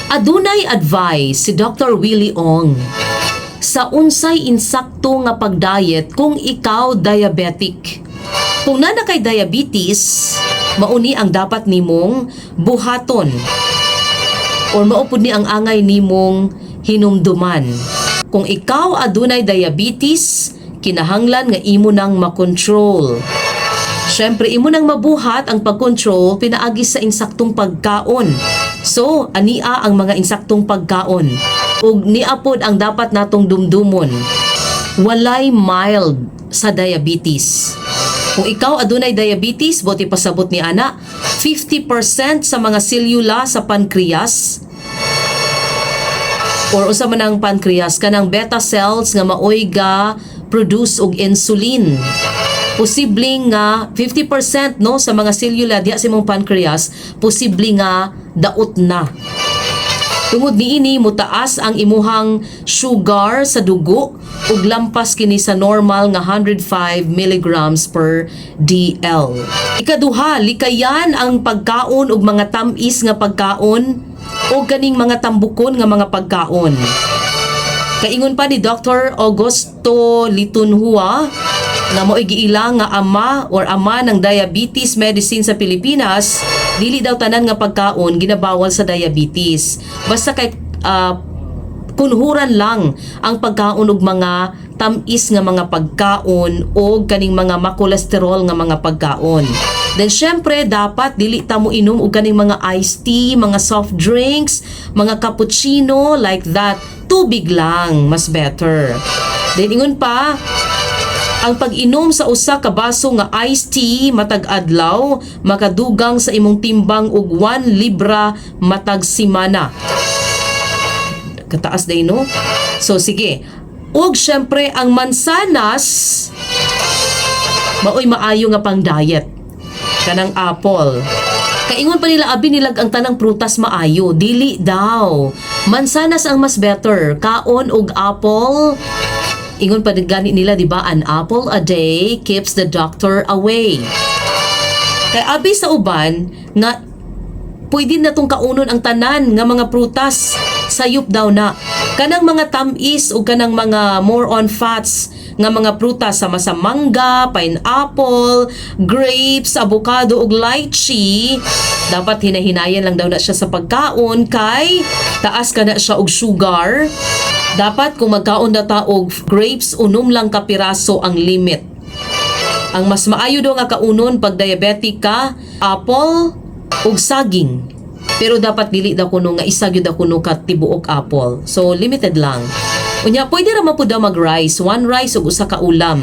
Adunay advice si Dr. Willie Ong sa unsay insakto nga pag-diet kung ikaw diabetic. Kung naa na kay diabetes, mauni ang dapat nimong buhaton or mao pud ni ang angay nimong hinumduman. Kung ikaw adunay diabetes, kinahanglan nga imo nang makontrol. Syempre, imo nang mabuhat ang pag-control pinaagi sa insaktong pagkaon. So, ania ang mga insaktong pagkaon? Ug nia pod ang dapat natong dumdumon. Walay mild sa diabetes. Kung ikaw adunay diabetes, buot ipasabot ni ana, 50% sa mga selula sa pancreas or unsa man ang pancreas, kanang beta cells nga maoy ga produce og insulin. Posible nga 50%, no, sa mga selula diha sa imong pancreas, posible nga daot na. Tungod niini, mutaas ang imuhang sugar sa dugo ug lampas kini sa normal nga 105 milligrams per DL. Ikaduha, likayan ang pagkaon og mga tam-is nga pagkaon o kaning mga tambukon nga mga pagkaon. Kaingon pa ni Dr. Augusto Litonjua na mo'y giila nga ama or ama ng diabetes medicine sa Pilipinas, dili daw tanan nga pagkaon ginabawal sa diabetes. Basta kay kunhuran lang ang pagkaon og mga tam-is nga mga pagkaon o kaning mga makolesterol nga mga pagkaon. Then syempre, dapat dili ta mo inom og kaning mga iced tea, mga soft drinks, mga cappuccino like that. Tubig lang mas better. Then ingon pa, ang pag-inom sa usa ka baso nga iced tea matag adlaw makadugang sa imong timbang og 1 libra matag simana. Kataas day, no? So sige. Ug syempre, ang mansanas maoy maayo nga pang diet. Kanang apple. Kaingon pa nila, abi nilag ang tanang prutas maayo, dili daw. Mansanas ang mas better. Kaon og apple. Ingon pa gani nila, di ba, "An apple a day keeps the doctor away." Kay abi sa uban nga pwede na tong kaunon ang tanan nga mga prutas. Sayop daw na. Kanang mga tam-is o kanang mga more on fats nga mga prutas sama sa mangga, pineapple, grapes, avocado ug lychee, dapat hinahinayan lang daw na siya sa pagkaon kay taas ka na siya og sugar. Dapat kung magkaon na ta og grapes, unom lang ka piraso ang limit. Ang mas maayo daw nga kaunon pag diabetic ka, apple ug saging. Pero dapat dili daw kuno nga isa gyud daw kuno ka tibuok apple. So limited lang. Unya, pwede ra man pud daw mag-rice, one rice ug usa ka ulam.